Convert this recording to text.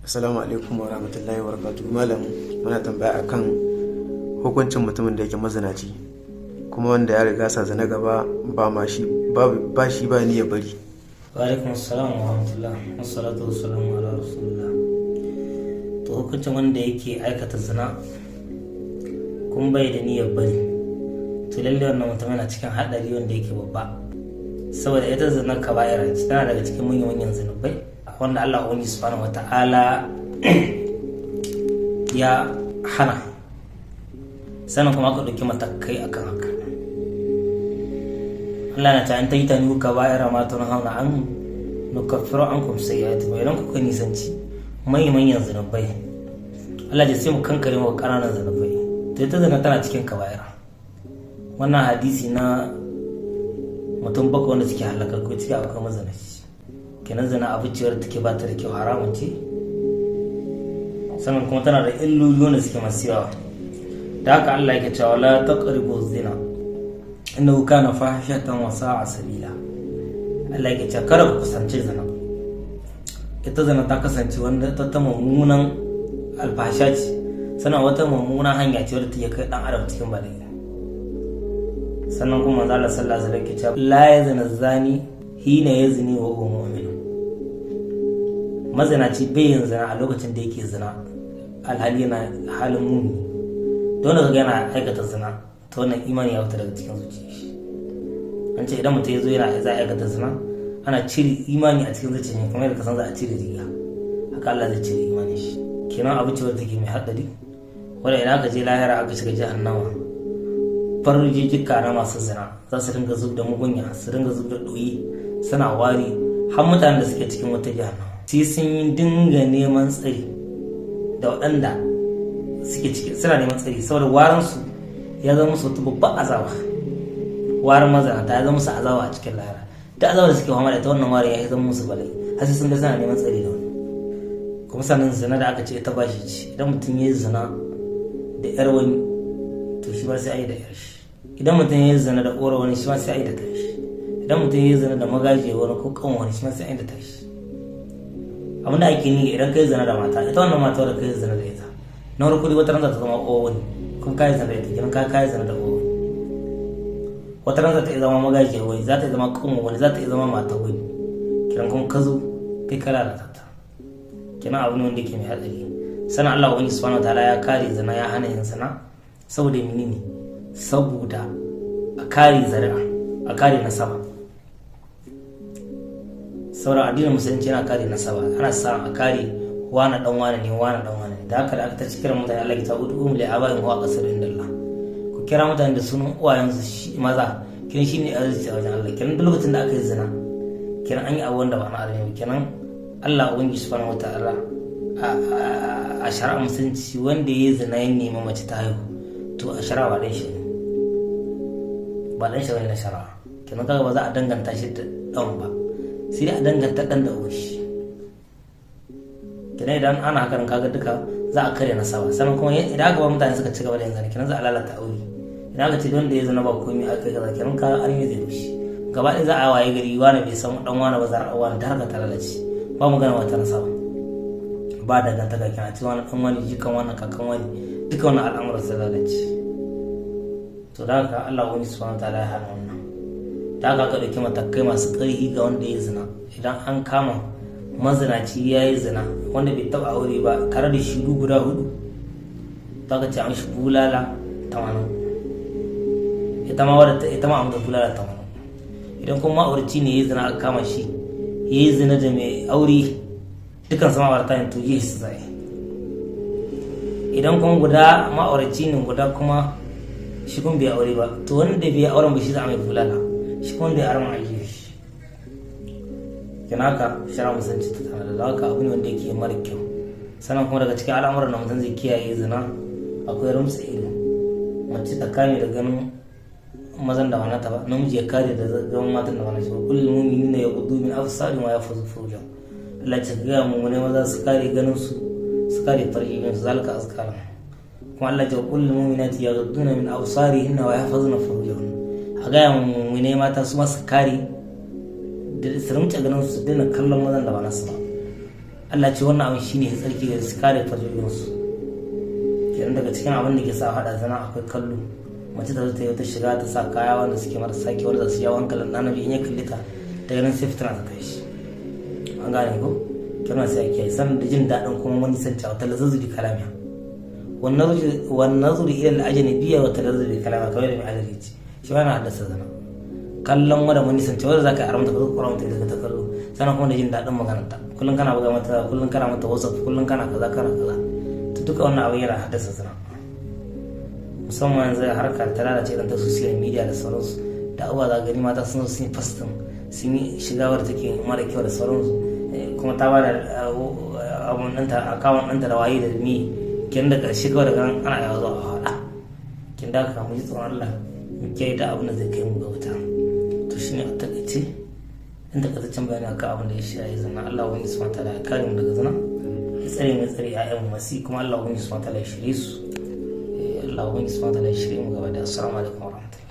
Assalamu alaikum wa rahmatullahi wa barakatuh. Malam, muna tambaya akan hukuncin mutumin da yake mazinaci kuma wanda ya riga sa zina gaba ba ma shi ba shi ba ni ya bari. Wa alaikum assalam wa rahmatullah, wassalatu wassalamu ala rasulillah. To, hukuncin wanda yake aikata zina kun bai da niyyar bari, to lalle wannan mutum yana cikin haɗari wanda yake babba, saboda ita zina kaba'ira ce, tana daga cikin manyan manyan zunubai wanda Allah ubangiji subhanahu wata'ala ya hana, sannan kuma aka ɗauki matakai akan haka. Allah na ta in tajtanibu kaba'ira ma tunhauna an nukaffiru ankum sayyi'atikum. Idan kuka nisanci manyan manyan zunubai, Allah ya sai mu kankare muku ƙananan zunubai. To, ita zina tana cikin kaba'ira. Wannan hadisi na mutum bakwai wanda suke halaka ko ciki akwai mazinaci. Kenan zina abu ce wadda take bata da kyau, haramun ce, sannan kuma tana da illoli wanda suke masu yawa. Da haka Allah yake cewa: la taqrabu zina innahu kana fahishatan wa sa'a sabila. Allah yake cewa kada ku kusance zina. Ita zina ta kasance wanda ta mummunan alfasha ce, sannan wata mummunan hanya ce wadda take kai dan adam cikin bala'i. Sannan kuma manzo Allah sallallahu alaihi wasallam yake cewa: la yazni zani hina yazni wa huwa mu'min. Mazinaci bai yin zina a lokacin da yake zina alhali yana halin mumini. Don da kaga yana aikata zina, ta wannan imani ya fita daga cikin zuciyar shi. An ce idan mutum ya zo yana za a aikata zina, ana cire imani a cikin zuciyar shi kamar yadda ka san za a cire riga, haka Allah zai cire imanin shi. Kenan abu ce wadda take mai haɗari, wanda idan aka je lahira aka shiga jahannama, farjijika na masu zina za su dinga zub da mugunya, su dinga zub da ɗoyi, suna wari, har mutanen da suke cikin wata jahannama sai sun yi dinga neman tsari da waɗanda suke ciki suna neman tsari, saboda warinsu ya zama musu wata babbar azaba. Warin mazinata ya zama musu azaba a cikin lahira. Da azaba da suke fama da ita, wannan warin ya zama musu bala'i, har sai sun ga suna neman tsari da wani. Kuma sannan zina da aka ce ita bashi ce, idan mutum ya yi zina da yar wani, to shi ma sai a yi da yar shi. Idan mutum ya yi zina da uwar wani, shi ma sai a yi da tashi. Idan mutum ya yi zina da magaji wani ko kan wani, shi ma sai a yi da tashi. Abinda ake ni, idan kai zina da mata, ita wannan mata da kai zina da ita, na farko dai wata ran za ta zama uwar wani, kuma kai zina da ita, kenan ka kai zina da uwar wani. Wata ran za ta iya zama magajiyar wani, za ta iya zama kanwa wani, za ta iya zama mata wani, kenan kuma ka zo kai ka lalata ta. Kenan abu ne wanda ke mai hatsari. Sannan Allah ubangiji subhanahu wataala ya kare zina, ya hana yin zina. Saboda menene? Saboda a kare zari'a, a kare nasaba. Saboda addinin musulunci yana kare nasaba, ana sa a kare wani dan wani ne, wani dan wani ne. Da haka da aka ta kiran mutane, Allah ya ta ud'uhum li abaihim huwa aqsatu indallah. Ku kira mutane da sunan uwayensu maza, kiran shi ne arziki a wajen Allah. Kiran duk lokacin da aka yi zina, kiran an yi abu wanda ba na arziki. Kenan Allah ubangiji subhanahu wataala a shari'a musulunci, wanda ya yi zina ya nemi mace ta haihu, to a shari'a ba dan shi ne, ba dan shi bane na shari'a. Kenan kaga ba za a danganta shi da dan ba, sai dai a danganta dan da uwar shi. Kenan idan ana haka, kaga duka za a karya nasaba. Sannan kuma idan aka ba mutane suka ci gaba da yin zina, kenan za a lalata aure. Idan aka ce wanda ya zina ba komai aka yi kaza, kenan ka arme zai rushe gaba ɗaya. Za a waye gari wani bai san dan wani ba, za a wani ta harka ta lalace, ba mu gana wata nasaba, ba dangantaka. Kenan ce wani dan wani, jikan wani, kakan wani, duka wannan al'amuran sun lalace. To, da haka Allah wani subhanahu wa ta'ala ya hana wannan. Da haka aka ɗauki matakai masu ƙarfi ga wanda ya zina. Idan an kama mazinaci ya yi zina wanda bai taɓa aure ba tare da shaidu guda hudu, za ka ce an shi bulala 80. Ita ma wadda ita ma an bulala 80. Idan kuma ma'auraci ne ya yi zina, aka kama shi ya yi zina da mai aure, dukkan sama ma'aurata ne, to yi su zai. Idan kuma guda ma'auraci ne, guda kuma shi kuma bai aure ba, to wanda bai auren ba shi za a mai bulala, shi kuma bai auren a yi shi. Kina haka shara musulunci ta tana da haka, abu ne wanda yake mara kyau. Sannan kuma daga cikin al'amuran da mutum zai kiyaye zina akwai rumtsa ido. Mace ta kame da ganin mazan da ba nata ba, namiji ya kare da ganin matan da ba na shi ba. Kullil mu'minina yaghuddu min absarihim wa yahfazu furujahum. Allah ya ga mu'mine maza su kare ganin su, su kare farjin su, zalika azka lahum. Kuma Allah ya ce: kullil mu'minati yaghudduna min absarihinna wa yahfazuna furujahun. A ga mu'mine mata su ma su kare da su rumce ganin su, daina kallon mazan da ba nasu ba. Allah ce wannan abin shine tsarki ga su kare farjojinsu. Kenan daga cikin abin da ke sa hada zina akwai kallo. Mace ta zo ta yi wata shiga, ta sa kaya wanda suke marasa kyau, wanda za su jawo hankalin ɗan namiji. In ya kalli ta, daga nan sai fitina ta tashi. An gane ko? Kenan sai ake yi sannan da jin daɗin kuma wani san cewa talazzuzu bi kalamiha, wannan nazari ila al-ajnabiyya wa talazzuzu bi kalamiha, kamar da mai adalci ce, shi ma na haddasa zina. Kallon wanda wani san cewa za ka yi aramta, ka zo kura mata ita ta kallo, sannan kuma da jin daɗin maganarta. Kullum kana buga mata, kullum kana mata WhatsApp, kullum kana kaza, kana kaza. To, duka wannan abin yana haddasa zina, musamman yanzu harkar ta lalace idan ta social media da sauransu da abubuwa. Za gani mata sun zo sun yi posting, sun yi shiga wadda take mara kyau da sauransu, kuma ta ba da abun ɗinta, account ɗinta da waye da mi kin da ƙarshe kawai daga nan ana yawa zuwa a haɗa kin da ka. Mu ji tsoron Allah, mu kiyaye da abin da zai kai mu ga wuta. To, shine a takaice in takaitaccen bayani akan abin da ya shafi zina. Allah wani subhanahu wa ta'ala ya kare mu daga zina, ya tsare mu, ya tsare ƴaƴan mu masu, kuma Allah wani subhanahu wa ta'ala ya shirye su. Allah wani subhanahu wa ta'ala ya shirye mu gaba da. Assalamu alaikum warahmatullahi.